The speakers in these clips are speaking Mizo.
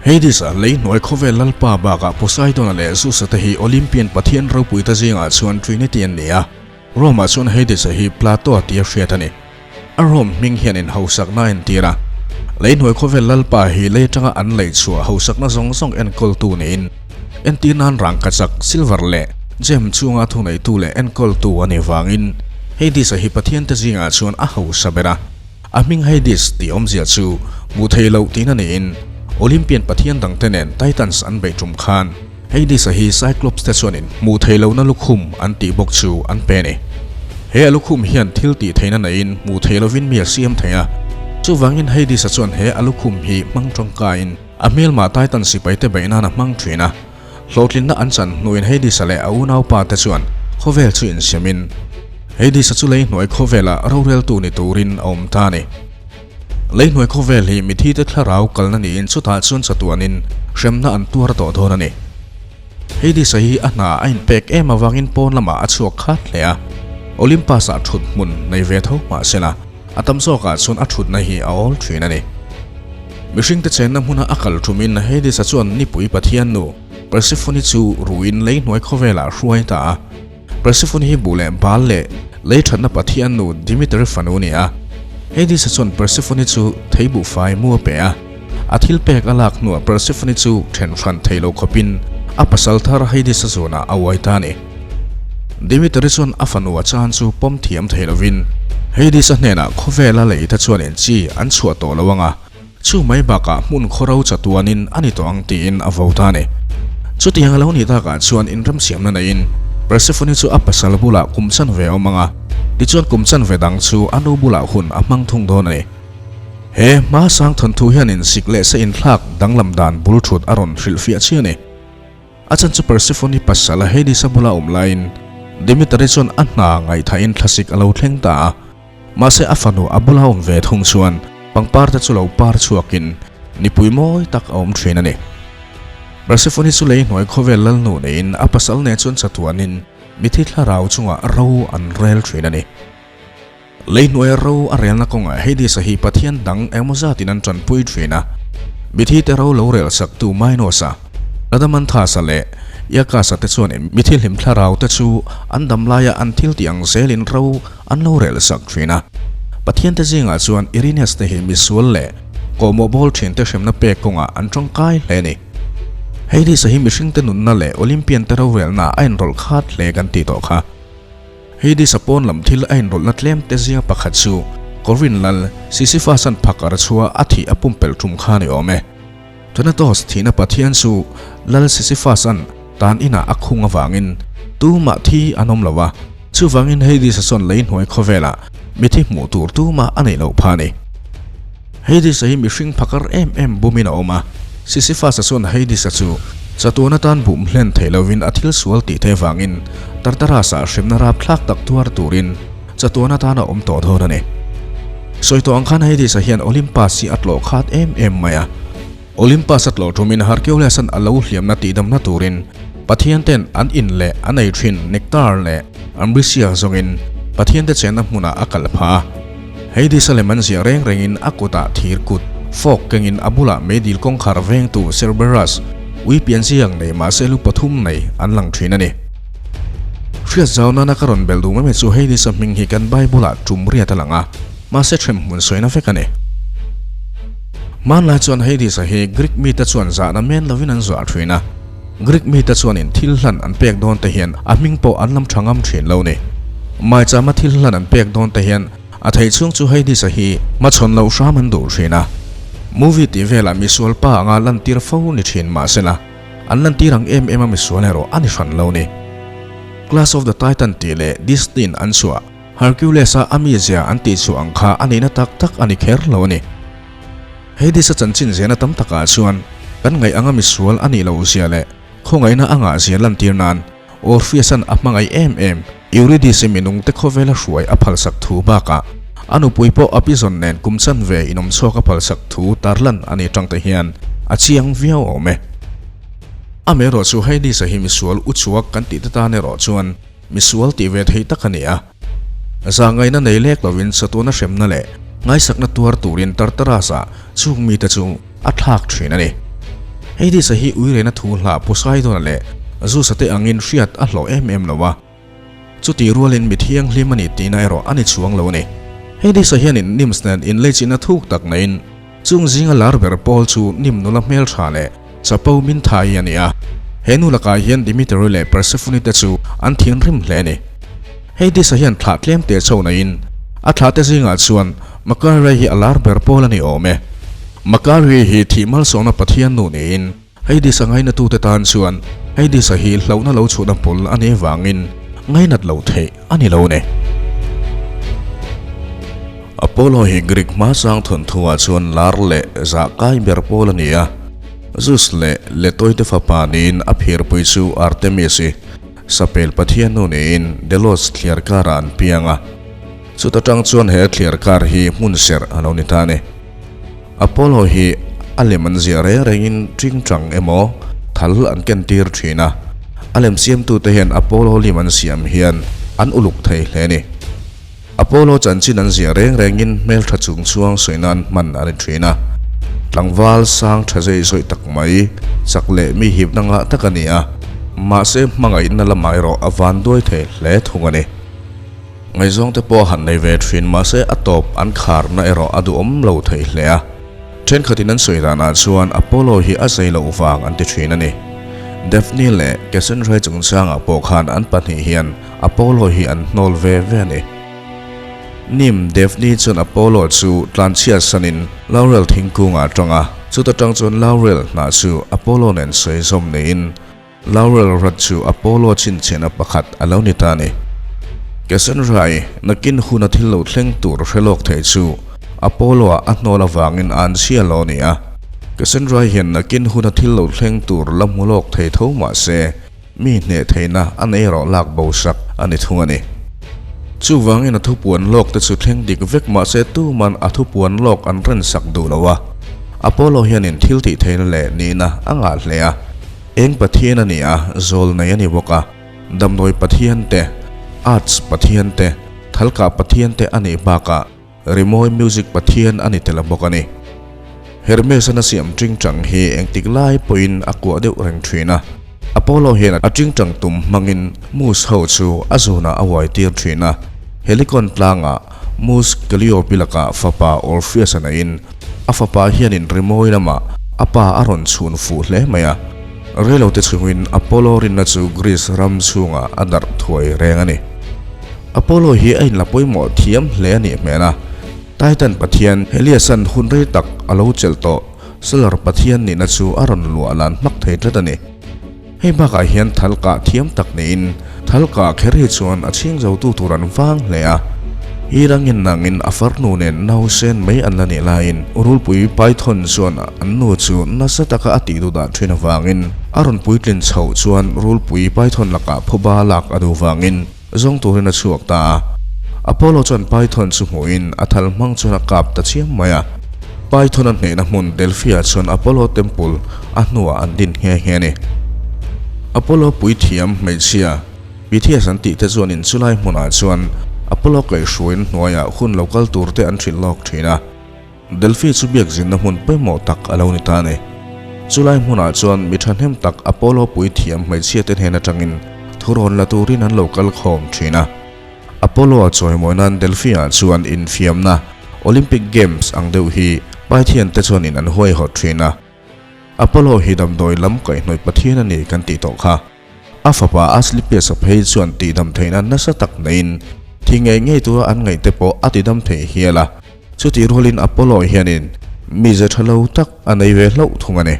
Hades-a lei hnuai khawvel lalpa bakah Poseidon-a leh Zeus-a te hi Olympian pathian ropuite zingah chuan Trinity an ni a. Rome-ah chuan Hades-a hi Plato-a tia hriat a ni. A Rome hming hian inhausakna a entir a. Lei hnuai khawvel lalpa hi lei atanga an lei chhuah hausakna zawng zawng enkawltu niin entir nan rangkachak, silver leh gem chunga thuneitu leh enkawltu a nih vangin Hades-a hi pathiante zingah chuan a hausa ber a. A hming Hades tih awmzia chu hmuh theih loh tihna niin Olympian pathian dangte nen Titans an beih tum khan Hades-a hi Cyclops te chuanin hmuh theih lohna lukhum an tih bawk chu an pe a ni. He a lukhum hian thil tih theihna neiin hmuh theih lovin mi a siam thei a, chuvangin Hades-a chuan he a lukhum hi hmang tangkaiin a hmelma Titan sipaite beih nan a hmang thin a. Hlawhtlinna an chan hnuin Hades-a leh a unaupa te chuan khawvel chu insiamin Hades-a chu lei hnuai khawvela roreltu ni turin a awm ta a ni. Lei hnuai khawvel hi mithite thlarau kalna niin chutah chuan chatuanin hremna an tuar tawh dawn a ni. Hades-a hi a hna a inpek em avangin pawn lamah a chhuak khat hle a, Olympus-ah thut hmun nei ve tho mahsela a tam zawkah chuan a thutna hi a awl thin a ni. Mihringte chenna hmuna a kal thumin Hades-a chuan nipui pathian nu Persephone chu ruin lei hnuai khawvelah a hruai ta a. Persephone hi buh leh bal leh lei thatna pathian nu Demeter fanu a ni a. Hades-a chuan Persephone chu thei buhfai mu a pe a. A thil pek a lak hnuah Persephone chu then hran thei lo khawpin a pasal thar Hades-a zawnah a uai ta a ni. Demeter-i chuan a fanu a chan chu pawm thiam thei lovin Hades-a hnenah khawvela leite chuan inchi an chhuah tawh lo ang a, chu mai bakah hmun khawro chatuanin a ni tawh ang tiin a vo ta a ni. Chutiang a lo nih takah chuan inremsiamna neiin Persephone chu a pasal bulah kum chanve a awm ang a, tichuan kum chanve dang chu a nu bulah hun a hmang thung dawn a ni. He hma sang thawnthu hian insik leh sa inthlak danglam dan bul thut a rawn hrilhfiah chiah a ni. A chan chu Persephone pasal Hades-a bula awm laiin Demeter-i chuan a hna ngaihthahin thlasik a lo thleng ta a. Mahse a fanu a bula awm ve thung chuan pangpar te chu lo par chhuakin nipui mawi tak a awm thin a ni. Persephone chu lei hnuai khawvel lalnu neiin a pasal nen chuan chatuanin mithi thlarau chungah ro an rel thin a ni. Lei hnuaia ro a relna kawngah Hades-a hi pathian dang engmaw zatin an tanpui thin a. Mithi te ro lo rel saktu Minos-a, Radamanthas-a leh Iacus-a te chuan mithi hlim thlarau te chu an dam laia an thil tih ang zelin ro an lo rel sak thin a. Pathian te zingah chuan Erinyes te hi misual leh kawhmawh bawl thin te hremna pek kawngah an tangkai hle a ni. Hades-a hi mihringte nunna leh Olympian te rorelnaah a inrawlh khat hle kan tih tawh kha. Hades-a pawn lam thil a inrawlhna tlem te zinga pakhat chu Corinth lal Sisyphus-a'n phakar chhuah a thih a pumpelh tum kha a ni awm e. Thanatos thihna pathian chu lal Sisyphus-a'n tan inah a khung avangin tumah thi an awm lo a, chuvangin Hades-a chuan lei hnuai khawvelah mithi hmuh tur tumah a neih loh phah a ni. Hades-a hi mihring phakar em em bumin a awm a, Sisyphus-a chuan Hades-a chu chatuan atan bum hlen theih lovin a thil sual tih te vangin Tartarus-ah hremna rapthlak tak tuar turin chatuan atan a awm tawh dawn a ni. Sawi tawh ang khan Hades-a hian Olympus hi a tlawh khat em em mai a. Olympus a tlawh tumin Hercules-a'n a lo hliamna tihdamna turin Pathian ten an in leh an ei thin nectar leh ambrosia zawngin Pathian te chenna hmunah a kal phah a. Hades-a lem an ziah reng rengin a kutah thir kut, fork, kengin a bulah meidil kawngkhar vengtu Cerberus, ui pian ziang nei mahse lu pathum nei an lang thin a ni. Hriat zau nana ka rawn belh duh mai mai chu Hades-a hming hi kan Bible-ah tum riat a lang a, mahse hrem hmun sawina vek a ni. Hmanlai chuan Hades-a hi Greek mite chuan zahna men lovin an zuah thin a. Greek mite chuanin thil hlan an pek dawn te hian a hming pawh an lam tha ngam thin lo ni. Maichama thil hlan an pek dawn te hian a theih chhung chu Hades-a hi hmachhawn loh hram an duh thin a. Movie tih velah misual pa anga lantir fo ni thin mahsela an lantir ang em em a misual erawh a ni hran lo ni. Clash of the Titan tih leh Disney-in an chhuah. Hercules-a a mizia an tih chhuah ang kha a nihna tak tak a ni kher lo a ni. Hades-a chanchin zehna tam takah chuan kan ngaih anga misual a nih loh zia leh khawngaihna a ngah zia lantir nan Orpheus-a'n a hmangaih em em Eurydice-i minungte khawvela hruai a phalsak thu bakah a nupui pawh a pizawn nen kum chanve inawm chhuak a phalsak thu tarlan a ni tang te hian a chiang viau awm e. Amaherawhchu Hades-a hi misual uchuak kan tih te tan erawh chuan Misual tih ve thei tak a ni a. Zahngaihna nei lek lovin chatuana hremna leh ngaisakna tuar turin Tartarus-ah chung mite chu a thlak thin a ni. Hades-a hi uirena thu hlah Poseidon-a leh Zeus-a te angin hriat a hlawh em em lo a. Chutih rualin mi thianghlim a ni tihna erawh a ni chuang lo a ni. Hades-a hianin Nymphs nen inleichihna thuk tak neiin chung zinga lar ber pawl chu Nymph nula hmeltha leh chapo Mintha-i a ni a. He nu lakah hian Demeter-i leh Persephone te chu an thinrim hle a ni. Hades-a hian thlah tlem teh chho neiin a thlah te zingah chuan Macaria hi a lar ber pawl a ni awm e. Macaria hi thih malsawmna Pathian nu niin Hades-a ngainatute tan chuan Hades-a hi hlauhna lo chhuahna bul a nih vangin ngainat loh theih a ni lo ni. Apollo hi Greek hmasang thawnthuah chuan lar leh zah kai ber pawl a ni a. Zeus leh Letoite fapa niin a phirpui chu Artemis-i, sapel pathian nu niin Delos thliar karah an piang a. Chuta tang chuan he thliar kar hi hmun serh a lo ni ta a ni. Apollo hi a lem an ziah reng rengin tingtang emaw thal an ken tir thin a, a lem siamtute hian Apollo lim an siam hian an uluk thei hle a ni. Apollo chanchin an ziah reng rengin hmeltha chung chuang sawi nan hman a ni thin a, tlangval sang tha zei zawih tak mai chak leh mi hipna ngah tak a ni a, mahse hmangaihna lamah erawh a vanduai thei hle thung a ni. Ngaihzawng te pawh han nei ve thin mahse a tawp an kharna erawh a duhawm lo thei hle a. Thenkhatin an sawi danah chuan Apollo hi a zei loh vang an ti thin a ni. Daphne leh Cassandra chungchangah pawh khan an pahnih hian Apollo hi an hnawl ve ve a ni. Nim Daphne chuan Apollo chu tlanchhiat sanin Laurel thingkungah a tang a, chuta tang chuan Laurel hnah chu Apollo nen sawi zawm neiin Laurel rat chu Apollo chhinchhiahna pakhat a lo ni ta a ni. Cassandra-i nakin huna thil lo thleng tur hre lawk thei chu Apollo-a a hnawl avangin a an chhia lo a ni a. Cassandra-i hian nakin huna thil lo thleng tur la hmu lawk thei tho mah se, mi hneh theihna a nei erawh lak bo sak a ni thung a ni. Chuvangin a thupuan lawk te chu thleng dik vek mah se tuman a thupuan lawk an ren sak duh lo a. Apollo hianin thil tih theihna leh nihna a ngah hle a. Eng Pathian a ni a, zawl nei a ni bawk a. Damdawi Pathian te, Arts Pathian te, Thalkah Pathian te a nih bakah Rimawi Music Pathian a ni tel bawk a ni. Hermes-an a siam tingtang hi engtik lai pawhin a kuah deuh reng thin a. Apollo hian a tingtang tum hmangin Muse ho chu a zunah a uai tir thin a. Helicon tlangah Muse Calliope lakah fapa Orpheus a neihin a fapa hianin rimawi lamah a pa a rawn chhun fuh hle mai a. Reilote chungin Apollo rinna chu Greece ram chhungah a darh thuai reng a ni. Apollo hi a inla pawimawh thiam hle a nih hmel a, Titan pathian Helios-a'n hun rei tak a lo chelh tawh Solar pathian nihna chu a rawn luah lan hmak thei tlat a ni. Hei bakah hian thal kah thiam tak niin thal kah kher hi chuan a chhing zotu tur an vang hle a. Hi rangin nangin a farnu nen nausen mai an la nih laiin rulpui Python chuan an nu chu nasa taka a tih duhdah thin avangin a rawn puitlin chhoh chuan rulpui Python lakah phuba lak a duh vangin zawng turin a chhuak ta a. Apollo chuan Python chu hmuhin a thal hmang chuan a kap ta chiam mai a. Python a hnehna hmun Delphi-ah chuan Apollo Temple a hnuah an din nghe nghe a ni. Apollo puithiam hmeichhia Pythias an tih te chuanin chulai hmunah chuan Apollo kaihhruain hnuaiah hun lo kal tur te an hrilh lawk thin a. Delphi chu biakzinna hmun pawimawh tak a lo ni ta a ni. Chulai hmunah chuan mi thahnem tak Apollo puithiam hmeichhia te hnen atangin thurawn la turin an lo kal khawm thin a. Apollo-a chawimawi nan Delphi-ah chuan infiamna, Olympic Games, ang deuh hi Pythian te chuanin an huaihawt thin a. Apollo hi damdawi lam kaihhnawih pathian a ni kan tih tawh kha. A fapa Asclepius-a phei chuan tihdam theihna nasa tak neiin thi ngei ngei tura an ngaih te pawh a tidam thei hial a. Chutih rualin Apollo hianin mize tha lo tak a nei ve hlauh thung a ni.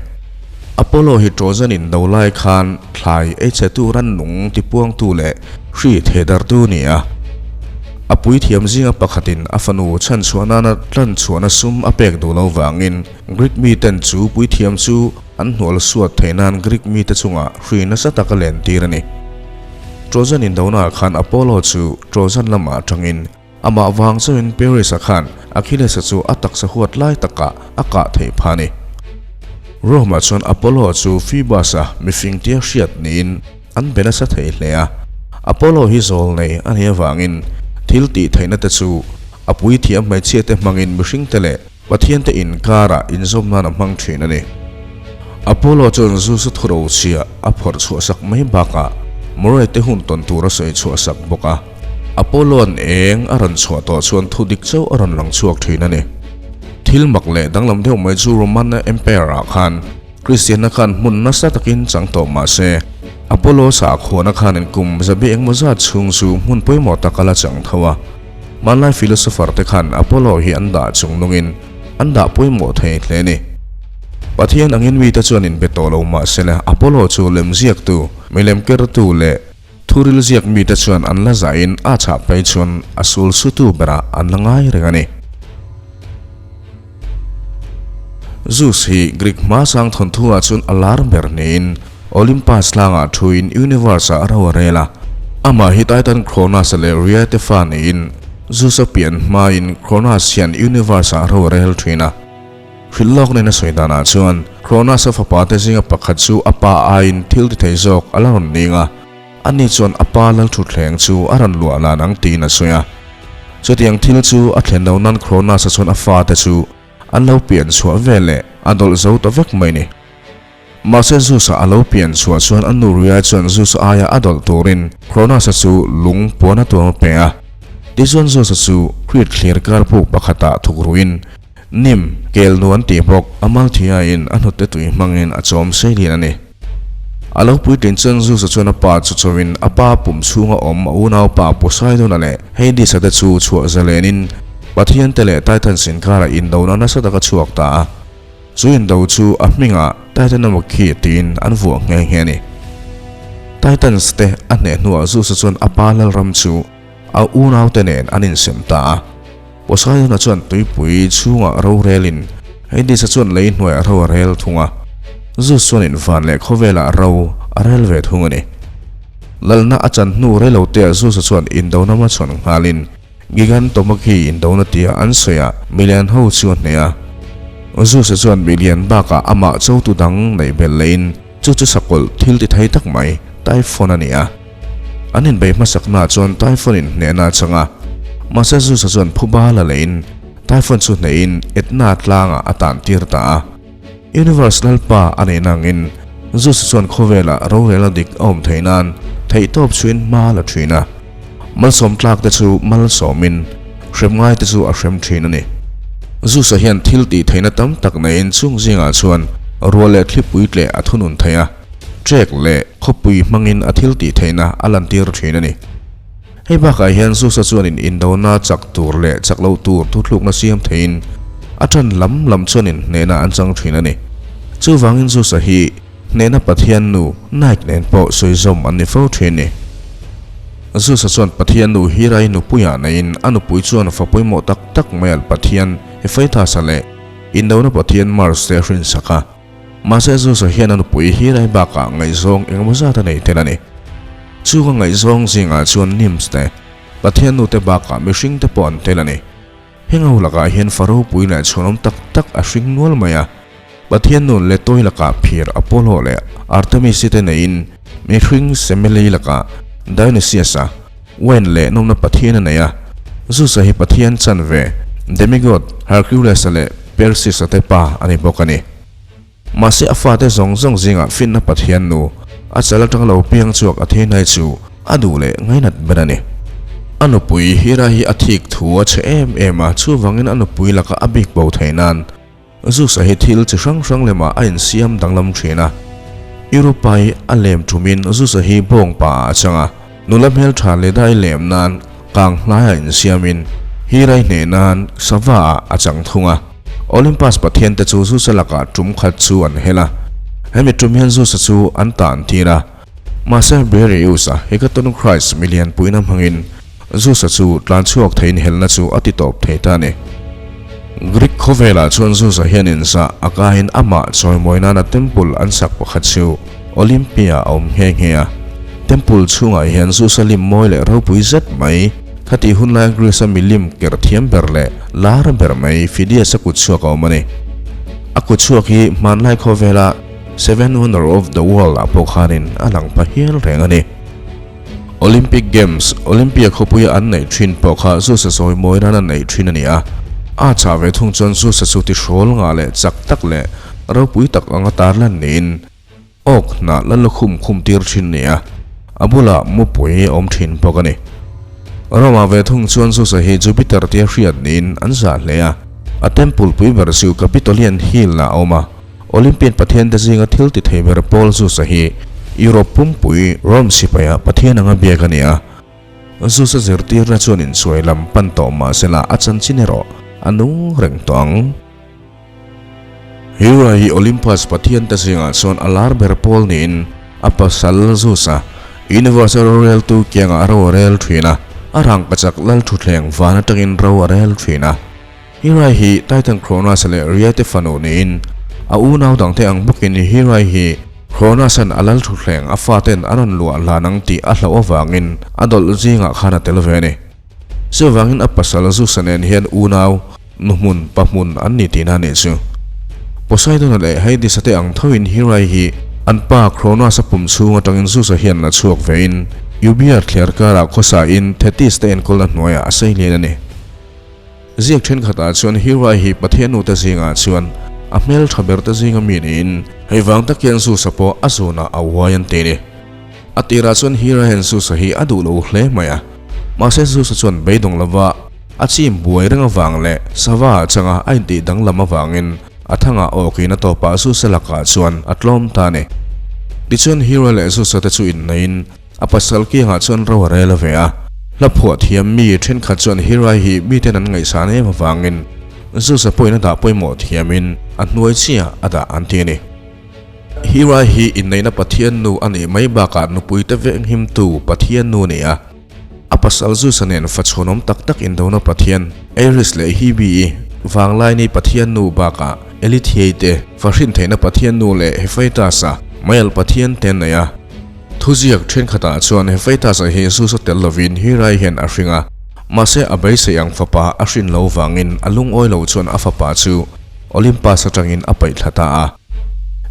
Apollo hi Trojan in do lai khan thlai ei chhe tu rannung tipuangtu leh hri thehdartu a ni a. A puithiam zinga pakhatin a fanu chhanchhuah nana tlanchhuahna sum a pek duh lo vangin Greek miten chu puithiam chu an hnual suat theih nan Greek mite chungah hri nasa taka lentir a ni. Trojan indonaah khan Apollo chu Trojan lamah atangin Amah vang chuin Paris-a khan Achilles-a chu a taksa huat lai takah a kah theih phah a ni. Rome-ah chuan Apollo chu Phoebus-a mifing tia hriat niin an be nasa thei hle a. Apollo hi zawl nei a nih avangin thil tih theihna te chu a puithiam hmeichhia te hmangin mihring te leh Pathian te inkarah inzawm nan a hmang thin a ni. Apollo chuan Zeus-a thuro chhia a phawrh chhuahsak mai bakah Morai te hun tawn tur a sawi chhuahsak bawk a. Apollo-a'n eng a rawn chhuah tawh chuan thu dik chauh a rawn lang chhuak thin a ni. Thil mak leh danglam deuh mai chu Roman Empire-ah khan Kristianna khan hmun nasa takin chang tawh mah se, Apollo sakhuana khanin kum zabi engmaw zat chhung chu hmun pawimawh tak a la chang tho a. Hmanlai philosopher te khan Apollo hi an dah chung nungin an dah pawimawh thei hle a ni. Pathian angin mite chuan inbe tawh lo mah se le, Apollo chu lemziaktu, milem kertu leh thuril ziak mite chuan an la zahin a chhah phei chuan a sul sutu berah an la ngai reng a ni. Zeus hi Greek hmasang thawnthu ah chuan a lar ber niin Olympus tlangah thuin universe ah ro a rel a. Amah hi Titan Cronus leh Rhea te fa niin Zeus a pian hmain Cronus hian universe ah ro a rel thin a. Hrilh lawk nen a sawi danah chuan Cronus a fapa te zinga pakhat chu a pa aiin thil ti thei zawk a la rawn ning a, ani chuan a pa lalthutthleng chu a rawn luah lan ang tiin a sawi a. Chutiang thil chu a thlen lo nan Cronus-a chuan a fate chu an lo pian chhuah ve leh a dawlh zo ta vek mai ni. Mahse Zeus-a a lo pian chhuah chuan a nu Rhea chuan Zeus aia a dawlh turin Cronus-a chu lung puan a tuam a pe a. Tichuan Zeus-a chu Crete thlir kar puk pakhatah thuk ruin Nim, kel nu an tih bawk, Amalthea-in a hnute tui hmangin a chawm sei lian a ni. A lo puitlin chuan Zeus-a chuan a pa chu chawin a pa pum chhunga awm a unaupa Poseidon-a leh Hades-a te chu chhuah zalenin Pathian te leh Titans inkarah indona nasa taka chhuak ta a. Chu indo chu a hmingah Titanomachy tiin an vuah nghe nghe a ni. Titans te a hneh hnuah Zeus-a chuan a pa lalram chu a unaute nen an insem ta a. Poseidon-a chuan tuipui chhungah rorelin Hades-a chuan lei hnuaiah ro a rel thung a, Zeus chuanin van leh khawvelah ro a rel ve thung a ni. Lalna a chan hnu reiloteah Zeus-a chuan indona hmachhawn nghalin Gigantomachy indona tia an sawiah milian ho chu a hneh a. Zeus-a chuan milian bakah amah chotu dang neih belh lehin chu chu sakawlh thil ti thei tak mai Typhon a ni a. An inbeih hmasaknaah chuan Typhon-in hnehna a chang a, mahse Zeus-a chuan phuba la leiin Typhon chu hnehin Etna tlangah a tan tir ta a. Universe Lalpa a neih nangin Zeus-a chuan khawvelah rorelna dik a awm theih nan theihtawp chhuin hma la thin a, malsawm tlak te chu malsawmin hrem ngai te chu a hrem thin a ni. Zeus-a hian thil tih theihna tam tak neiin chung zingah chuan ruah leh thlipui tleh a thunun thei a. Trek leh khawpui hmangin a thil tih theihna a lantir thin a ni. Hei bakah hian Zusa chuanin indona chak tur leh chak loh tur thuthlukna siam theiin a tan lam lam chuanin hnehna an chang thin a ni. Chuvangin Zusa hi hnehna Pathian nu Nike nen pawh sawi zawm an ni fo thin ni. Zusa chuan Pathian nu Hira-i nupuiah neiin a nupui chuan fa pawimawh tak tak mai al Pathian Hephaestus-a leh indona Pathian Mars te a hrinsak a. Mahse Zeus-a hian a nupui hi rai bakah ngaihzawng engemaw zat a nei tel a ni. Chung a ngaihzawng zingah chuan Nymphs te, pathian nute bakah mihring te pawh an tel a ni. Heng ho lakah hian fa ropui leh chhuanawm tak tak a hring nual mai a. Pathian nu Letoi lakah phir Apollo leh Artemis-i te neiin mihring Semele lakah Dionysius-a, wine leh nawmna pathian a nei a. Zeus-a hi pathian chanve, demigod, Hercules-a leh Persis-a te pa a ni bawk a ni. Mahse a fate zawng zawng zingah finna Pathian nu, a chal atang lo piang chhuak Athena-i chu a duh leh ngainat ber a ni. A nupui Hera hi a thik thu a chhe em em a, chuvangin a nupui laka a bik bo theih nan Zeus-a hi thil chi hrang hrang lemah a insiam danglam thin a. Europa-i a lem thumin Zeus-a hi bawngpa ah a chang a. Nula hmeltha Ledai lem nan kang hlaiah insiamin Hirai hneh nan sava ah a chang thung a. Olympus pathian te chu Zeus-a lakah tum khat chu an hel a. Hemi tum hian Zeus-a chu an tan tir a. Mahse Briareus-a Hecaton Christ milian puina hmangin Zeus-a chu tlan chhuak theiin helna chu a ti tawp thei ta a ni. Greek khawvelah chuan Zeus-a hian inzah a kahin amah chawimawi nana temple an sak pakhat chu Olympia a awm nghe nghe a. Temple chhungah hian Zeus-a lim mawi leh ropui zet mai, khatih hun laia Greece-a milim ker thiam ber leh lar ber mai Phidias-a kut chhuak a awm a ni. A kut chhuak hi hmanlai khawvela Seven Wonder of the World ah pawh khanin a lang pha hial reng a ni. Olympic Games, Olympia khawpuia an neih thin pawh kha Zeus-a sawi mawi nan a neih thin a ni a. A chah ve thung chuan Zeus-a chu tihrawl ngah leh chak tak leh. ropui tak anga tarlan niin Awk hnah la lukhum khum tir thin nia, a bulah mupui a awm thin bawk a ni. Roma ve thung chuan Zeus-a hi Jupiter tia hriat niin an zah hle a, a temple pui ber chu Capitolian Hill-ah a awm a. Olympian pathiante zinga thil ti thei ber pawl Zeus-a hi Europe pumpui Rome sipaia pathian anga biak a ni a. Zeus-a zirtirna chuan insuai lam pan tawh mah sela a chanchin erawh a nung reng tawh ang. Hera hi Olympus pathiante zingah chuan a lar ber pawl niin a pasal Zeus-a universe a roreltu kiangah ro a rel thin a, a rangkachak lal thutthleng van atangin ro a rel thin a. Hera hi Titan Cronus-a leh Rhea te fanu niin a unau dangte ang bawkin Hera hi Cronus-a'n a lal thutthleng a faten a rawn luah hlan ang tih a hlauh avangin a dawlh zingah khan a tel ve a ni. Chuvangin a pasal Zeus-a nen hian unau, nu hmun, pa hmun an ni tihna a nih chu. Poseidon-a leh Hades-a te ang thoin Hera-i hi an pa Cronus-a pum chhung atangin Zeus-a hian la chhuak vein Euboea thliar karah khawsain Thetis te enkawlna hnuaiah a sei lian a ni. Ziak thenkhatah chuan Hera-i hi Pathian nute zingah chuan a hmel tha ber te zinga mi niin hei vang tak hian Zeus-a pawh a zunah a uai an ti a ni. A tirah chuan Hera hian Zeus-a hi a duh lo hle mai a. Mahse Zeus-a chuan beidawng lova a chim buai reng avang leh sava ah changa a intih danglam avangin a thangah awkin a tawpah Zeus-a lakah chuan a tlawm ta a ni. Tichuan Hera leh Zeus-a te chu inneiin a pasal kiangah chuan ro a rel a ve a. Hla phuah thiam mi thenkhat chuan Hera hi miten an ngaihsan em avangin Zeus-a pawhin a dah pawimawh thiamin a hnuai chiah a dah an ti a ni. Hira hi inneihna Pathian nu a nih mai bakah nupuite venghimtu Pathian nu a ni a. A pasal Zeus-a nen fachhawnawm tak tak indona Pathian Ares leh Hebe-i vanglaini Pathian nu bakah Elithiei te fahrin theihna Pathian nu leh Hephaestus-a meialh Pathian te an nei a. Thuziak thenkhatah chuan Hephaestus-a hi Zeus-a tel lovin Hira-i hian a hring a, mahse a beisei ang fapa a hrin lo vangin a lungawi lo chuan a fapa chu Olympus atangin a paih thla ta a.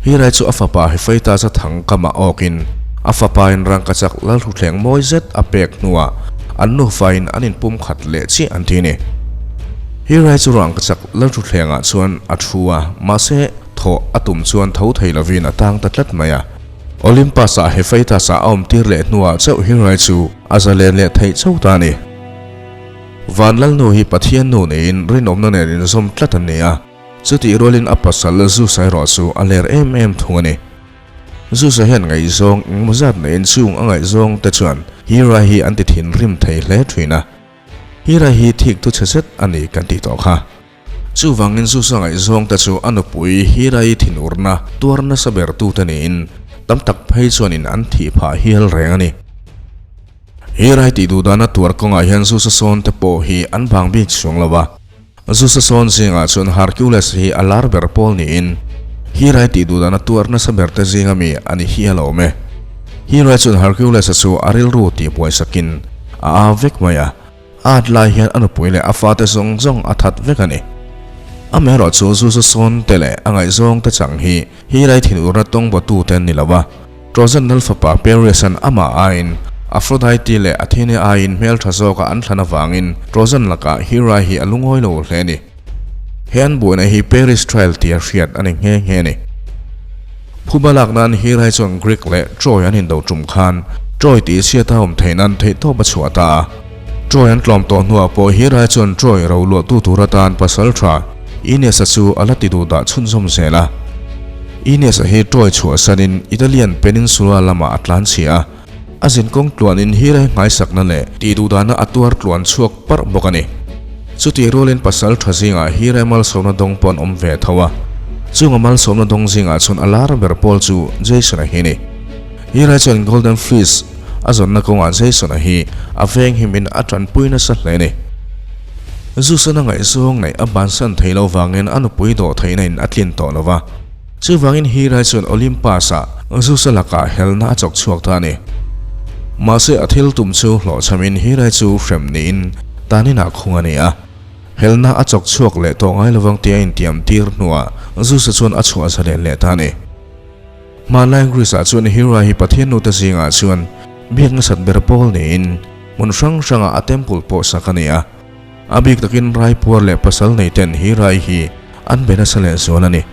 Hirai chu a fapa Hephaestus-a thang kamah awkin a fapain rangkachak lalhuthleng mawi zet a pek hnuah an nufain an inpum khat leh chiah an ti a ni. Hirai chu rangkachak lalhuthlengah chuan a thu a, mahse thawh a tum chuan tho thei lovin a tang ta tlat mai a. Olympus-ah Hephaestus-a a awmtir leh hnuah chauh Hirai chu a zalen leh theih chauh ta a ni. Vanlalnu hi Pathian nu niin rinawmna nen inzawm tlat an ni a. Chutih rualin a pasal Zeus-a erawh chu a ler em em thung a ni. Zeus-a hian ngaihzawng engmaw zat neiin chung a ngaihzawng te chuan Hera hi an ti thinrim thei hle thin a. Hera hi thik tu chhe zet a ni kan tih tawh kha. Chuvangin Zeus-a ngaihzawng te chu a nupui Hera-i thinurna tuar nasa ber tute niin tam tak phei chuanin an thih phah hial reng a ni. Hera-i tih duh dana tuar kawngah hian Zeus-a sawn te pawh hi an vang bik chuang lo a. Zeus-a sawn zingah chuan Hercules hi a lar ber pawl niin Hera-i tih duh dana tuar nasa ber te zinga mi a ni hi a lo awm e. Hera chuan Hercules-a chu a rilru tih buai sakin a au vek mai a, a at lai hian a nupui leh a fate zawng zawng a that vek a ni. Amaherawh chu Zeus-a sawn te leh a ngaihzawng te chang hi Hera-i thinurna tawng bawtu te an ni lo a, Trojan lal fapa Pereus-a'n amah aiin Aphrodite leh Athene aiin hmeltha zawka an thlan avangin Trojan lakah Hera hi a lungawi lo hle a ni. He an buaina hi Paris Trial tia hriat a ni nghe nghe a ni. Phuba lak nan Hera chuan Greek leh Troy an indo tum khan Troy tih chhiat a awm theih nan theihtawp a chhuah ta a. Troy an tlawm tawh hnuah pawh Hera chuan Troy roluahtu tur atan pasal tha Aeneas-a chu a la ti duh dah chhunzawm zel a. Aeneas-a hi Troy chhuahsanin Italian Peninsula lamah a tlan chhia a, a zinkawng tluanin Hera nghaisakna leh tihduhdahna a tuar tluan chhuak parh bawk a ni. Chutih rualin pasal tha zingah Hera malsawmna dawng pawh an awm ve tho a, chunga malsawmna dawng zingah chuan a lar ber pawl chu Jason-a hi a ni. Hera chuan Golden Fleece a zawnna kawngah Jason-a hi a venghimin a tanpui nasa hle a ni. Zeus-an a ngaihzawng neih a bansan thei lo vangin a nupui dawh theihna in a tlin tawh lo va. Chuvangin Hera chuan Olympus-ah Zeus-a lakah helna a chawk chhuak ta a ni. Mahse a thil tum chu hlawhchhamin Hera chu hrem niin taninah khung a ni a. Helna a chawk chhuak leh tawh ngai lovang tia intiam tir hnuah Zeus-a chuan a chhuah zalen leh ta a ni. Hmanlai Greece-ah chuan Hera hi pathian nute zingah chuan biak nasat ber pawl niin hmun hrang hrangah a temple pawh sak a ni a. A bik takin Raipuar leh pasal neiten Hera-i hi an be nasa lehzual a ni.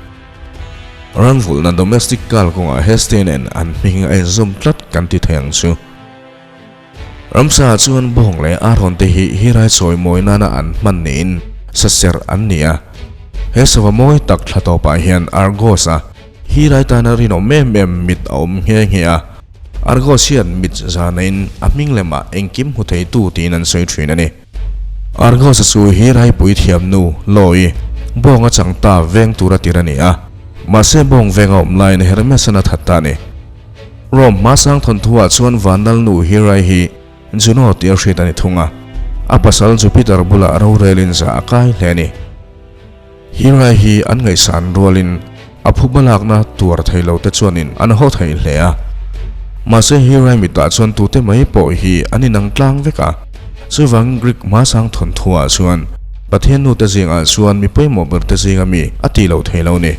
Ranvulhna domestic kal kawngah Hestia nen an hming a inzawm tlat kan ti thei ang chu. Ramsa ah chuan bawng leh Aaron te hi Hirai chawi mawi nana an hman niin saserh an ni a. He sava mawi tak thla tawpah hian Argos-a Hirai tana rinawm em em mit a awm nghe nghe a. Argos hian mit zanain a hming lemah engkim hmu theitu tiin an sawi thin a ni. Argos-a chu Hirai puithiam nu Loi bawng a chang ta veng tura tir a ni a. Mahse bawng veng a awm laiin Hermes-an a that ta a ni. Rome hmasang thawnthuah chuan Vanlalnu Hirai hi Juno tih a hriat a ni thung a, a pasal Jupiter bulah rorelin zah a kai hle a ni. Hirai hi an ngaihsan rualin a phuba lakna tuar thei lo te chuanin an haw thei hle a. Mahse Hirai mitah chuan tute mai pawh hi an inang tlang vek a, chuvangin Greek hmasang thawnthuah chuan Pathian nute zingah chuan mi pawimawh berte zinga mi a ti lo thei lo ni.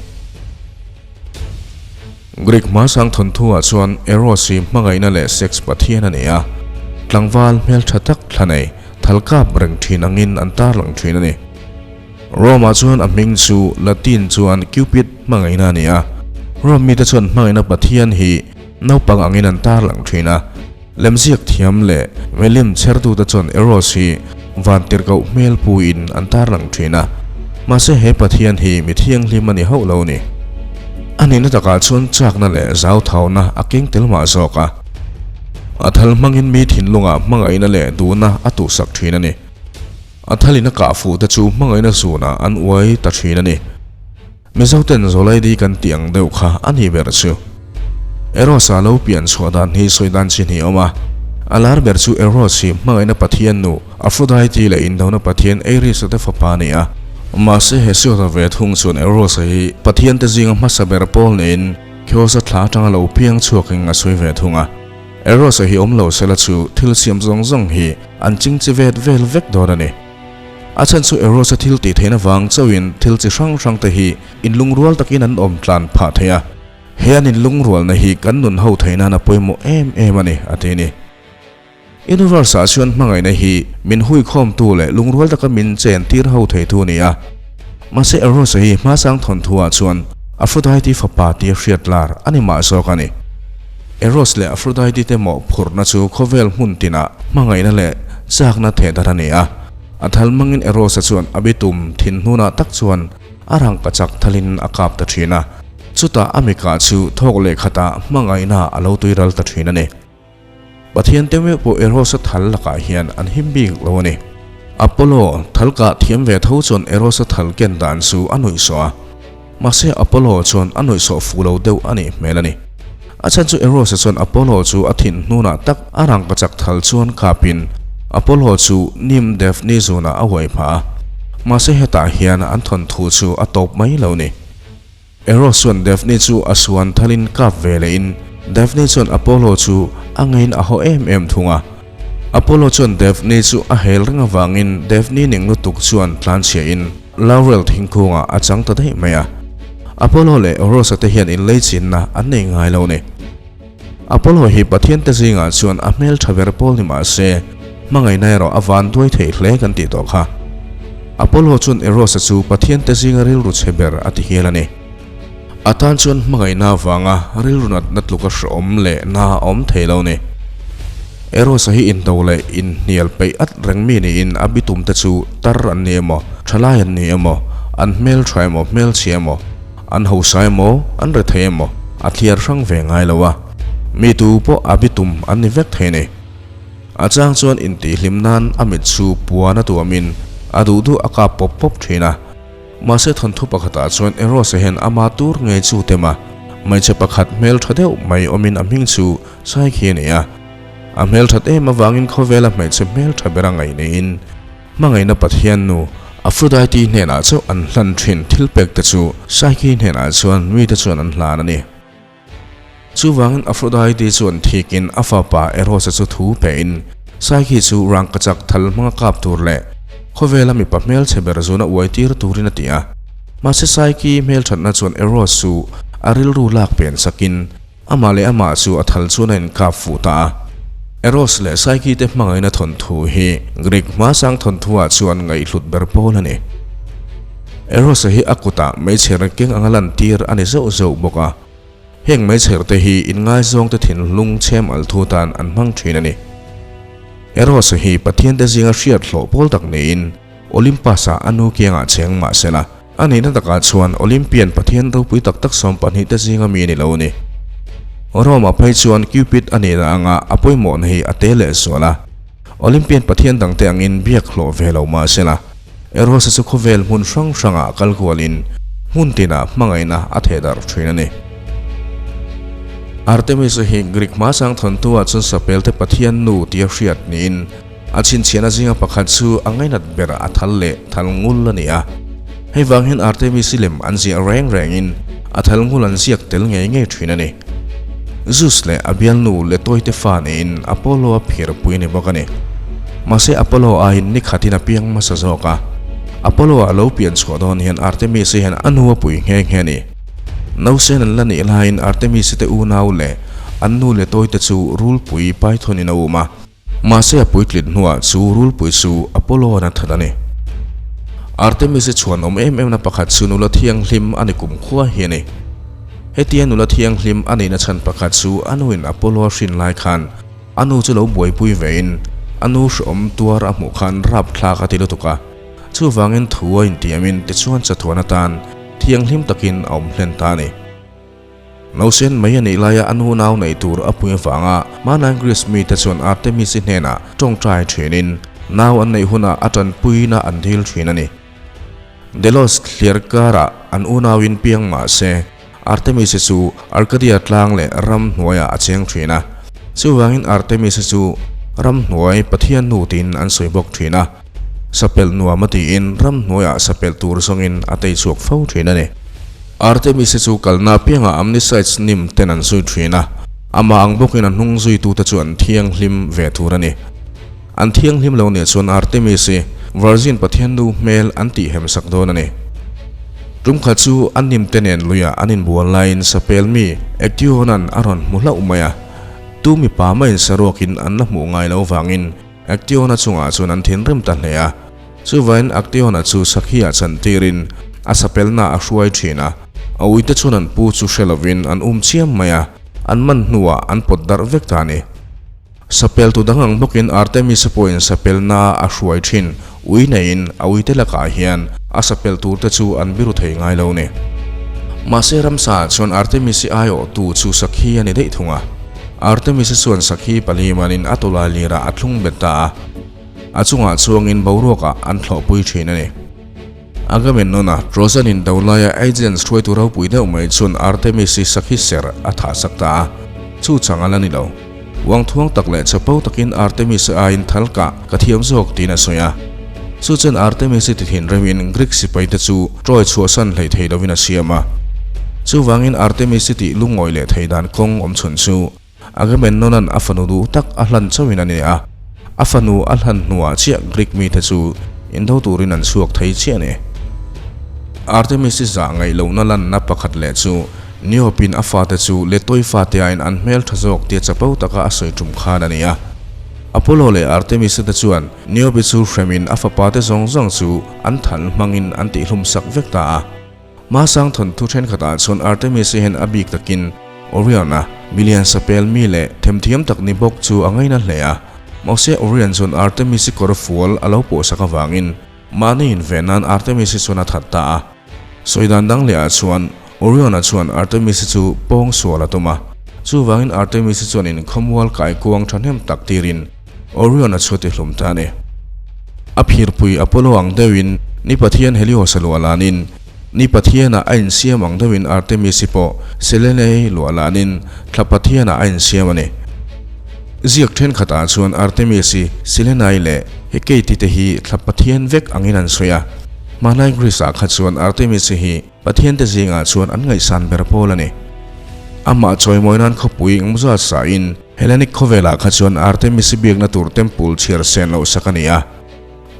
Greek hmasang thawnthuah chuan Eros hi hmangaihna leh sex pathian a ni a, tlangval hmeltha tak thla nei, thal kap reng thin angin an tarlang thin a ni. Rome-ah chuan a hming chu Latin chuan Cupid hmangaihna a ni a, Rome mite chuan hmangaihna pathian hi naupang angin an tarlang thin a, lemziak thiam leh milim chhertute chuan Eros hi vantirhkoh hmel puiin an tarlang thin a, mahse he pathian hi mi thianghlim a ni hauh lo a ni. A nihna takah chuan chakna leh zauthauna a keng tel mah zawk a, a thal hmangin mi thinlungah hmangaihna leh duhna a tuhsak thin a ni. A thalin a kah fuh te chu hmangaihna zunah an uai ta thin a ni. Mizoten Zawlaidi kan tih ang deuh kha a ni ber chu. Eros-a lo pian chhuah dan hi sawi dan chi hnih a awm a. A lar ber chu Eros hi hmangaihna pathian nu Aphrodite leh indona pathian Ares-a te fapa a ni a. Mahse Hesiod-a ve thung chuan Eros-a hi pathian te zinga hmasa ber pawl niin Chaos-a thla atanga lo piang chhuakin a sawi ve thung a. Eros-a hi awm lo sela chu thil siam zawng zawng hi an ching chi vet vel vek dawn a ni. A chhan chu Eros-a thil tih theihna vang chauhin thil chi hrang hrang te hi inlungrual takin an awm tlan phah thei a, he an inlungrualna hi kan nun ho theih nan a pawimawh em em a ni, a ti a ni. Universe-ah chuan hmangaihna hi min huikhawmtu leh lungrual taka min chen tir ho theitu a ni a. Mahse Eros-a hi hmasang thawnthuah chuan Aphrodite fapa tia hriat lar a ni mah zawk a ni. Eros leh Aphrodite te mawhphurhna chu khawvel hmun tinah hmangaihna leh chakna thehdarh a ni a. A thal hmangin Eros-a chuan a bitum thin hnunah tak chuan a rangkachak thalin a kap ta thin a. Chutah a mikah chu thawk leh khatah hmangaihna a lo tuiral ta thin a ni. Pathian te meuh pawh Eros-a thal lakah hian an him bik lo a ni. Apollo thal kah thiam ve tho chuan Eros-a thal ken dan chu a nuihsawh a. Mahse Apollo chuan a nuihsawh fuh lo deuh a nih hmel a ni. A chhan chu Eros-a chuan Apollo chu a thin hnunah tak a rangkachak thal chuan kapin Apollo chu Nim Daphne zunah a uai phah a. Mahse hetah hian an thawnthu chu a tawp mai lo ni. Eros chuan Daphne chu a suan thalin kap ve lehin Daphne chuan Apollo chu a ngeiin a haw em em thung a. Apollo chuan Daphne chu a hel reng avangin Daphne ning lutuk chuan tlanchhiahin Laurel thingkungah a chang ta daih mai a. Apollo leh Eros-a te hian inleichinna an nei ngai lo ni. Apollo hi Pathian te zingah chuan a hmel tha ber pawl ni mah se, hmangaihna erawh a van duai thei hle kan tih tawh kha. Apollo chuan Eros-a chu Pathian te zinga rilru chhe ber a ti hial a ni. A tan chuan hmangaihna avanga rilru natna tluka hrehawm leh na a awm thei lo ni. Eros-a hi indo leh inhnial peih at reng mi niin a bitum te chu tar an ni emaw, thalai an ni emaw, an hmeltha emaw, hmelchhia emaw, An hausa emaw, an rethei emaw, a thliar hrang ve ngai lo a, mi tu pawh a bitum an ni vek thei a ni. A chang chuan intihhlim nan a mit chu puan a tuamin a duh duh a kap pawp pawp thin a. Mahse thawnthu pakhatah chuan Eros-a hian ama tur ngei chu tem a, hmeichhe pakhat hmel tha deuh mai awmin a hming chu Psyche a ni a. A hmel that em avangin khawvela hmeichhe hmel tha ber a ngaih niin Hmangaihna Pathian nu Aphrodite hnenah chauh an hlan thin thilpek te chu Psyche hnenah chuan mite chuan an hlan a ni. Chuvangin Aphrodite chuan thikin a fapa Eros-a chu thu pein Psyche chu rangkachak thal hmanga kap tur leh khawvela mipa hmelchhe ber zuna uai tir turin a ti a. Mahse Psyche hmelthatna chuan Eros chu a rilru lak pen sakin Amah leh amah chu a thal chuan a inkap fuh ta a. Eros leh Psyche te hmangaihna thawnthu hi Greek hmasang thawnthuah chuan ngaihhlut ber pawl a ni. Eros-a hi a kutah meichher keng anga lantir a ni zeuh zeuh bawk a. Heng meichher te hi inngaizawngte thinlung chhem al thu tan an hmang thin a ni. Eros-a hi Pathian te zinga hriat hlawh pawl tak niin Olympus-ah a nu kiangah cheng mah se la, a nihna takah chuan Olympian Pathian ropui tak tak 12 te zinga mi a ni lo a ni. Rome-ah phei chuan Cupid a nihna anga a pawimawhna hi a te leh zual a. Olympian Pathian dangte angin biak hlawh ve lo mah se la, Eros-a chu khawvel hmun hrang hrangah kal kualin hmun tinah hmangaihna a theh darh thin a ni. Artemis-a hi Greek hmasang thawntu-ah chuan sapelte pathian nu tia hriat niin a chhinchhiahna zinga pakhat chu a ngainat ber a thal leh thal ngul a ni a. Hei vang hian Artemis-i lem an ziah reng rengin a thal ngul an ziak tel ngei ngei thin a ni. Zeus leh a bialnu Letoite fa niin Apollo-a phirpui a ni bawk a ni. Mahse Apollo aiin ni khatin a piang hmasa zawk a. Apollo-a lo pian chhuah dawn hian Artemis-i hian a nu a pui nghe nghe a ni. Nausen an la nih laiin Artemis-i te unau leh an nu Letoite chu rulpui Python-in a um a. Mahse a puitlit hnuah chu rulpui chu Apollo-an a that a ni. Artemis-i chhuan awm em emna pakhat chu nula thianghlim a ni kumkhua hi a ni. Hetia nula thianghlim a nihna chhan pakhat chu a nuin Apollo a hrin lai khan a nu chu lo buaipui vein a nu hrehawm tuar a hmuh khan rapthlak a ti lutuk a. Chuvangin thu a intiamin tichuan chatuan atan thianghlim takin a awm hlen ta a ni. Nausen mai a nih laia a nu nau neih tur a pui avanga hmanlai Greece mite chuan Artemis-i hnenah tawngtai thinin nau an neih hunah a tanpuina an dil thin a ni. Delos thliar karah an unauin piang mah se, Artemis-i chu Arcadia tlang leh ram hnuaiah a cheng thin a. Chuvangin Artemis-i chu ramhnuai pathian nu tiin an sawi bawk thin a. Sapelh nuam a tiin ramhnuaiah sapelh tur zawngin a tei chhuak fo thin a ni. Artemis-i chu kalna apiangah Amnisites nim ten an zui thin a, amah ang bawkin a hnung zuitute chu an thianghlim ve tur a ni. An thianghlim lo nih chuan Artemis-i Virgin pathian nu hmel an tihhem sak dawn a ni. Tum khat chu an nim te nen luiah an inbual laiin sapel mi Actaeon-a'n a rawn hmu hlauh mai a, tu mipa maiin saruakin an la hmuh ngai lo vangin Actaeon-a chungah chuan an thinrim ta hle a. Chuvain Actaeon-a chu sakhi-ah chantirin a sapelna a hruai thin a, a uite chuan an pu chu hre lovin an um chiam mai a, an man hnuah an pawt darh vek ta a ni. Sapeltu dang ang bawkin Artemis-a pawhin sapelna a hruai thin, ui neiin a uite lakah hian a sapel turte chu an biru thei ngai lo ni. Mahse ramsa-ah chuan Artemis-i aiawhtu chu sakhi a ni daih thung a. Artemis-i chuan sakhi pali manin a tawlai lirah a thlung bet ta a. A chungah chuangin boruakah an thlawhpui thin a ni. Agamemnon-a Trojan-in do laia Aegeans hruaitu ropui deuh mai chuan Artemis-i sakhi ser a thahsak ta a, chu chang a la ni lo. Uangthuang tak leh chapo takin Artemis-i aiin thal kah ka thiam zawk tiin a sawi a. Chu chuan Artemis-i ti thinremin Greek sipaite chu Troy chhuahsan hleih thei lovin a siam a. Chuvangin Artemis-i tih lungawi leh thei dan kawng awm chhun chu Agamemnon-a'n a fanu duh tak a hlan chauhin a ni a, a fanu a hlan hnuah chiah Greek mite chu indo turin an chhuak thei chiah a ni. Artemis-i zah ngaih lohna lanna pakhat leh chu Niobe-in a fate chu Letoi fate aiin an hmel tha zawk tia chapo taka a sawi tum khan a ni a. Apollo leh Artemis-a te chuan Niobe chu hremin a fapate zawng zawng chu an thal hmangin an tihlum sak vek ta a. Hmasang thawnthu thenkhatah chuan Artemis-i hian a bik takin Orion-a milian sapel mi leh themthiam tak ni bawk chu a ngaina hle a. Mahse Orion chuan Artemis-i kawr fual a lo pawhsak avangin mahni inve nan Artemis-i chuan a that ta a. Sawi dan dang lehah chuan Orion-a chuan Artemis-i chu pawng sual a tum a. Chuvangin Artemis-i chuan inkhawmual kaikuang thahnem tak tirin Orion-a chu a ti hlum ta a ni. A phirpui Apollo ang deuhin ni pathian Helios-a luah lanin, ni pathianah a insiam ang deuhin Artemis-i pawh Selene-i luah lanin thla pathianah a insiam a ni. Ziak thenkhatah chuan Artemis-i, Selene-i leh Hecate-i te hi thla pathian vek angin an sawi a. Hmanlai Greece-ah kha chuan Artemis-i hi Pathiante zingah chuan an ngaihsan ber pawl a ni. Amah chawimawi nan khawpui engmawzat sain Hellenic khawvelah kha chuan Artemis-i biakna tur temple chhiar sen loh sak a ni a.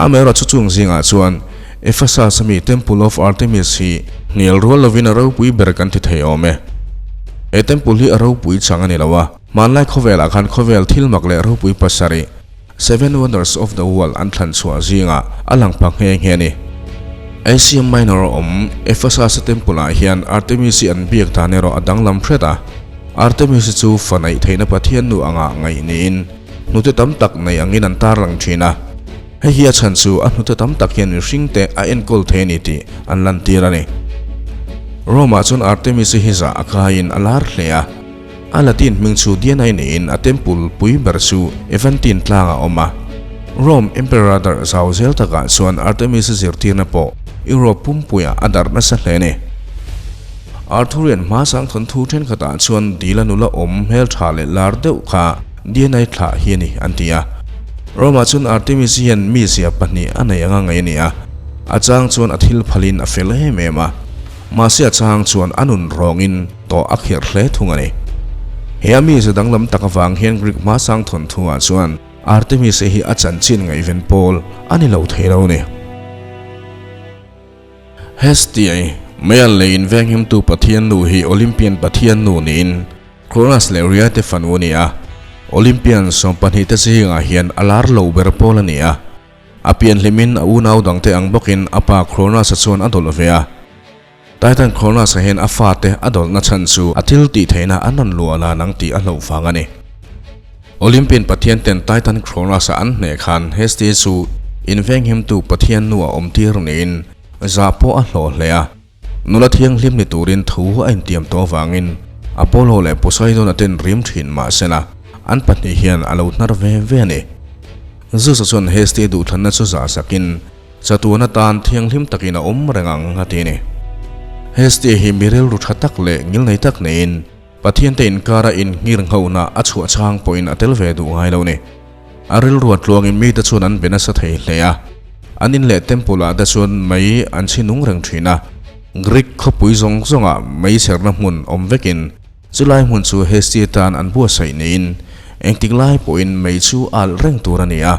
Amaherawh chu chung zingah chuan Ephesus ami Temple of Artemis hi hnial rual lovin a ropui ber kan ti thei awm e. He temple hi a ropui chang a ni lo a, hmanlai khawvelah khan khawvel thil mak leh ropui pasarih, Seven Wonders of the World an thlan chhuah zingah a lang pha nghe nghe a ni. Asia Minor a awm Ephesus-a temple-ah hian Artemis-i an biak dan erawh a danglam hret a. Artemis-i chu fa neih theihna pathian nu anga ngaih niin hnute tam tak nei angin an tarlang thin a. Hei hi a chhan chu a hnute tam tak hian mihringte a enkawl thei a ni tih an lantir a ni. Rome-ah chuan Artemis-i hi zah a kaiin a lar hle a. A Latin hming chu Diana-i niin a temple pui ber chu Eventine tlangah a awm a. Rome Emperor darh zau zel takah chuan Artemis-a zirtirna pawh Europe pumpuiah a darh nasa hle a ni. Arthurian hmasang thawnthu thenkhatah chuan dila nula awm hmeltha leh lar deuh kha Diana-i thlah hi a ni an ti a. Rome-ah chuan Artemis hian mizia pahnih a nei anga ngaih a ni a, a chang chuan a thil phalin a fel em em a, mahse a chang chuan a nun rawngin tawh a khirh hle thung a ni. He a mize danglam tak avang hian Greek hmasang thawnthuah chuan Artemis-i hi a chanchin ngaihven pawl a ni lo thei lo a ni. Hestia-i, Meial lei invenghimtu pathian nu hi Olympian pathian nu niin Cronus leh Rhea te fanu a ni a. Olympian sawmpahnih te zingah hian a lar lo ber pawl a ni a. A pianhlimin a unau dangte ang bawkin a pa Cronus-a chuan a dawlh ve a. Titan Cronus-a hian a fate a dawlhna chhan chu a thil tih theihna an rawn luah lan ang tih a hlauh vang a ni. Olympian pathian ten Titan Cronus-a an hneh khan Hestia chu invenghimtu pathian nu a awm tir niin zah pawh a hlawh hle a. Nula thianghlim ni turin thu a intiam tawh avangin Apollo leh Poseidon-a ten rim thin mah sela an pahnih hian a lo hnar ve ve a ni. Zeus-a chuan Hestia duhthlanna chu zah sakin Chatuan atan thianghlim takin a awm reng ang, a ti a ni. Hestia hi mi rilru tha tak leh ngilnei tak neiin Pathiante inkara innghirnghohna a chhuah chang pawhin a tel ve duh ngai lo ni. A rilru a tluangin mite chuan an be nasa thei hle a. An in leh temple-ah te chuan mei an chhi nung reng thin a. Greek khawpui zawng zawngah mei chherna hmun awm vekin Chulai hmun chu Hestia tan an buatsaih niin engtik lai pawhin mei chu alh reng tur a ni a.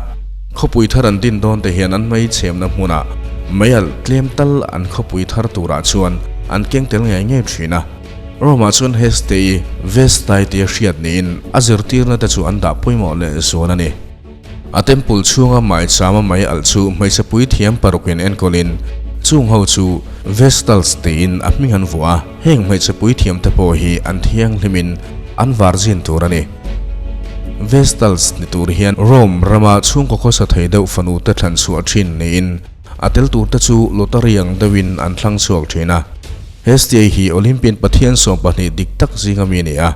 Khawpui thar an din dawn te hian an mei chhemna hmunah mei alh tlem tal an khawpui thar turah chuan an keng tel ngei ngei thin a. Rome-ah chuan Hestia-i Vestae tia hriat niin a zirtirna te chu an dah pawimawh leh zual a ni. A temple chhunga maichama mai alh chu hmeichhe puithiam parukin enkawlin chung ho chu Vestals tiin a hming an vuah a, heng hmeichhe puithiam te pawh hi an thianghlimin an var zin tur a ni. Vestals ni tur hian Rome rama chhungkaw khawsa thei deuh fanu te thlan chhuah thin niin a tel tur te chu lottery ang deuhin an thlang chhuak thin a. Hestia hi Olympian pathian 12 dik tak zinga mi a ni a.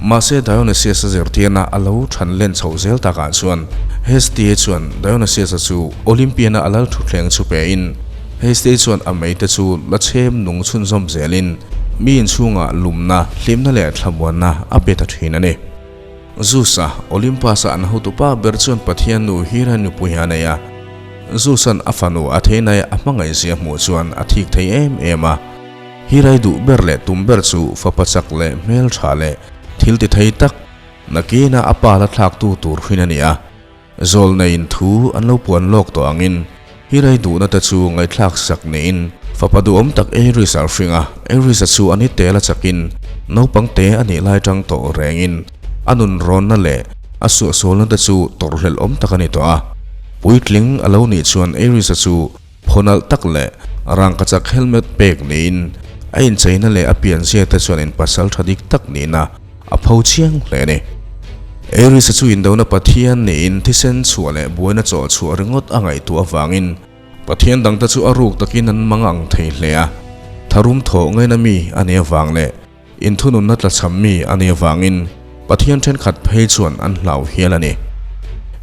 Mahse Dionysius-a zirtirna a lo than len chhoh zel takah chuan Hestia chuan Dionysius-a chu Olympian-a a lal thutthleng chu pein Hestia chuan a meite chu la chhem nung chhunzawm zelin mi inchhungah lumna, hlimna leh thlamuanna a pe ta thin a ni. Zeus-a, Olympus-a an hotupa ber chuan pathian nu Hera nupui a nei a. Zeus-a'n a fanu Athena-i a hmangaihzia hmuh chuan a thik thei em em a. Hi rai duh ber leh tum ber chu fapa chak leh hmel tha leh thil ti thei tak nakina a pa la thlaktu tur hrin a ni a. Zawlneiin thu an lo puan lawk tawh angin hi rai duhna te chu ngaihthlak sak niin fapa duhawm tak Aries a hring a, Aries-a chu a ni tel a chakin naupang te a nih lai tang tawh rengin a nun rawnna leh a suahsualna te chu tawrhhlelh awm tak a ni tawh a. Puitling a lo nih chuan Aries-a chu Phawnalh tak leh rangkachak helmet pek niin a incheina leh a pianzia te chuan in pasal tha dik tak nihna a pho chiang hle a ni. Aries-a chu indona Pathian niin thisen chhuah leh buaina chawh chhuah ringawt a ngaihtuah avangin Pathian dangte chu a ruk takin an mang ang thei hle a, tharum thawh ngaina mi a nih avang leh Inthununna tlachham mi a nih avangin Pathian thenkhat phei chuan an hlau hial a ni.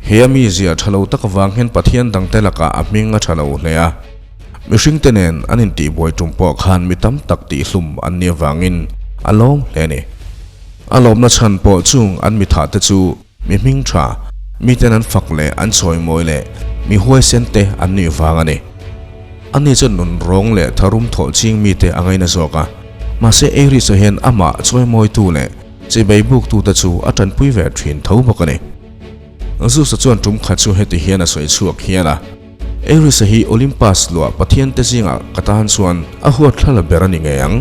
He a mizia tha lo tak avang hian Pathian dangte lakah a hming a tha lo hle a. Mihringte nen an intihbuai tum pawh khan mi tam tak tihhlum an nih avangin a lawm hle a ni. A lawmna chhan pawh chung an mithahte chu mi hming tha, miten an fak leh an chawimawi leh mi huaisen te an nih vang a ni. Ani chuan nun rawng leh tharum thawh ching mite a ngaina zawk a, mahse Aries-a hian amah chawimawitu leh chibei buktute chu a tanpui ve thin tho bawk a ni. Zeus-a chuan tum khat chu heti hian a sawi chhuak hial a, Aries-a hi Olympus luah pathian te zingah ka tan chuan a huatthlala ber a ni ngei ang.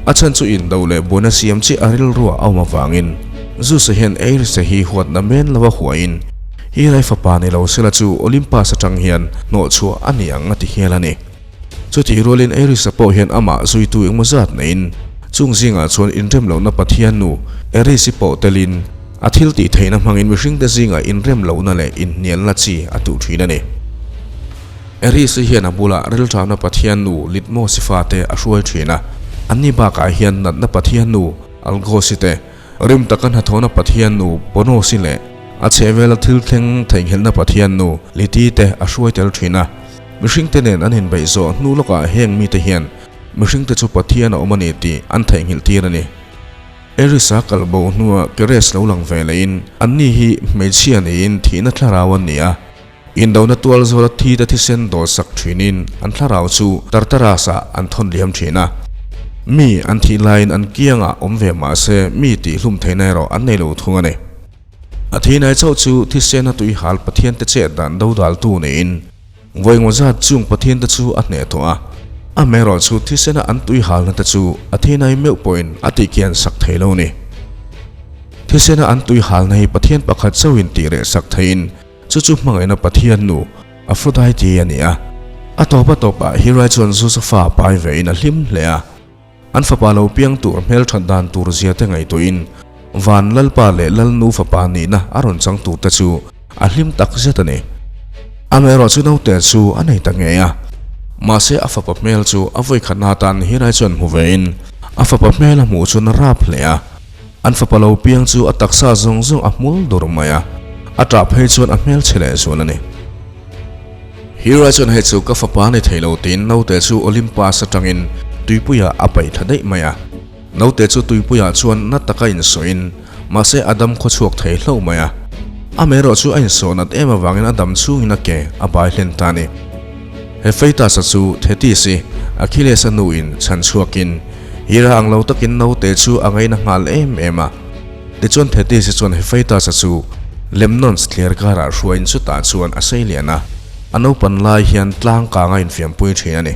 A chhan chu indo leh buaina siam chiah a rilruah a awm avangin Zeus-a hian Aries-a hi huatna men lova huahin hi rai fapa ni lo sela chu Olympus atang hian hnawhchhuah a ni ang a ti hial a ni. Chutih rualin Ares-a pawh hian amah zuitu engmaw zat neiin chung zingah chuan inrem lohna pathian nu Eris-i pawh telin a thil tih theihna hmangin mihringte zingah inrem lohna leh inhnialna chi a tuh thin a ni. Eris-i hian a bulah rilṭamna pathian nu Litmos-i fate a hruai thin a, anni bakah hian natna pathian nu Algos-i te, Rim taka hnathawhna Pathian nu Bonosi leh a chhehvela thil thleng theihnghilhna Pathian nu Liti te a hruai tel thin a. Mihringte nen an inbeih zawh hnu lawkah heng mite hian mihringte chu Pathian a awm a ni tih an theihnghilh tir a ni. Erisa kal bo hnua Keres lo lang ve lehin anni hi hmeichhia niin thihna thlarau an ni a. Indona tual zawla thite thisen dawlsak thinin an thlarau chu Tartarus-ah an thawn liam thin a. Mi an thih laiin an kiangah awm ve mah se mi tihhlum theihna erawh an nei lo thung a ni. A thihnai chauh chu thisena tuihal Pathiante chet dan dodaltu niin vawi zat chung Pathiante chu a hneh tawh a. Amaherawh chu thisena an tuihalna te chu a thihnai meuh pawhin a tihkian sak thei lo a ni. Thisena an tuihalna hi Pathian pakhat chauhin tih reh sak theiin Chu chu hmangaihna Pathian nu Aphrodite a ni a. A tawp a tawpah Hera chuan Zeus-a fa pai vein a hlim hle a. An fapa lo piang tur hmelthat dan tur zia te ngaihtuahin Van Lalpa leh Lalnu fapa nihna a rawn chang tur te chu a hlim tak zet a ni. Amaherawh chu naute chu a nei ta ngei a. Mahse a fapa hmel chu a vawikhatna atan Hera chuan hmu vein a fapa hmel a hmuh chuan a rap hle a. An fapa lo piang chu a taksa zawng zawng a hmul dur mai a, a ṭah phei chuan a hmelchhe leh zual a ni. Hera chuan hei chu ka fapa ni thei lo tiin naute chu Olympus aṭangin tuipuiah a paih thla daih mai a. Naute chu tuipuiah chuan na taka insawiin mahse a dam khawchhuak thei hlauh mai a. Amaherawh chu a insawh nat em avangin a dam chhungin a ke a bai hlen ta a ni. Hephaestus-a chu Thetis-i, Achilles-a nuin chhan chhuakin Hera ang lo takin naute chu a ngaina nghal em em a. Tichuan Thetis-i chuan Hephaestus-a chu Lemnons thliar karah hruaiin chutah chuan a sei lian a, a naupan lai hian tlang kang a infiampui thin a ni.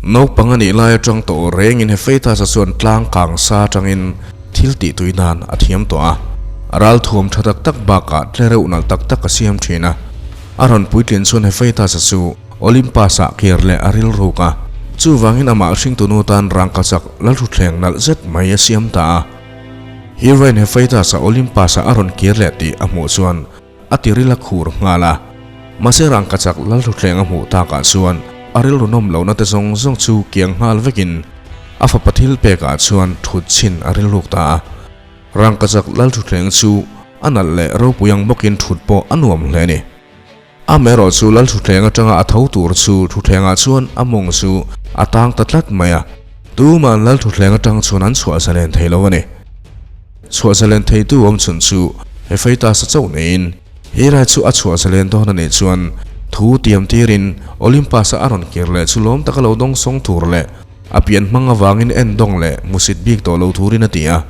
Naupang a nih lai atang tawh rengin Hephaestus-a chuan tlang kang sa atangin thil tih tui nan a thiam tawh a, ral thuam tha tak tak bakah tlereuh nalh tak tak a siam thin a. A rawn puitlin chuan Hephaestus-a chu Olympus-ah kir leh a rilruk a, chuvangin amah hringtunu tan rangkachak lalhrutthleng nalh zet mai a siam ta a. Hero-in Hephaestus-a Olympus-ah a rawn kir leh tih a hmuh chuan a ti ril a khur nghal a. Mahse rangkachak lalhrutthleng a hmuh takah chuan a rilru nawm lohna te zawng zawng chu kiang nghal vekin a fapa thil pekah chuan thut chhin a rilruk ta a. Rangkachak lalhrutthleng chu a nalh leh ropui ang bawkin thut pawh a nuam hle a ni. Amaherawh chu Lal Thutthleng atanga a tho tur chu Thutthlengah chuan a mawng chu a tang ta tlat mai a, tuma'n Lal Thutthleng atang chuan an chhuah zalen thei lo a ni. Chhuah zalen theitu awm chhun chu Hephaestus-a chauh niin Hera chu a chhuah zalen dawn a nih chuan thu tiam tirin Olympus-a a rawn kir leh chu lawm taka lo dawng sawng tur leh a pian hmang avangin en dawng leh hmusit bik tawh lo turin a ti a.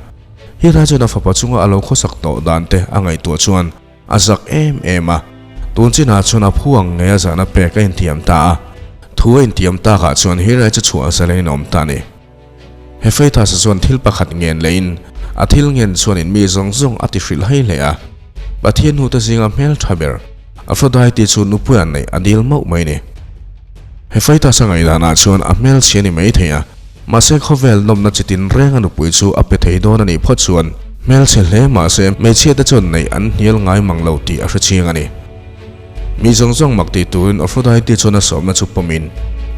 Hera chuan a fapa chunga a lo khawsak tawh dan te a ngaihtuah chuan A zak em em a, tun chinah chuan a phu ang ngei a zahna pek a intiam ta a, thu a intiam takah chuan Hirai chu chhuah zalen in a awm ta a ni. Hephaestus-a chuan thil pakhat ngen leiin a thil ngen chuanin mi zawng zawng a ti hrilh hai hle a, Pathian hnute zinga hmel tha ber Aphrodite chu nupuia neih a dil mauh mai a ni. Hephaestus-a ngaihdanah chuan a hmelchhia ni mai thei a, Mahse khawvel nawmna chi tin reng a nupui chu a pe thei dawn a nih phawt chuan hmelchhe hle mahse hmeichhia te chuan neih an hnial ngai mang lo tih a hre chiang a ni. Mi zawng zawng mak tih turin Aphrodite chuan a sawmna chu pawmin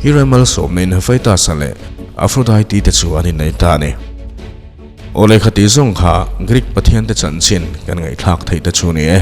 Hera malsawmna in Hephaestus-a leh Aphrodite te chu an innei ta a ni. Aw lehkha tih zawng kha Greek pathian te chanchin kan ngaihthlak theih te chu ni e.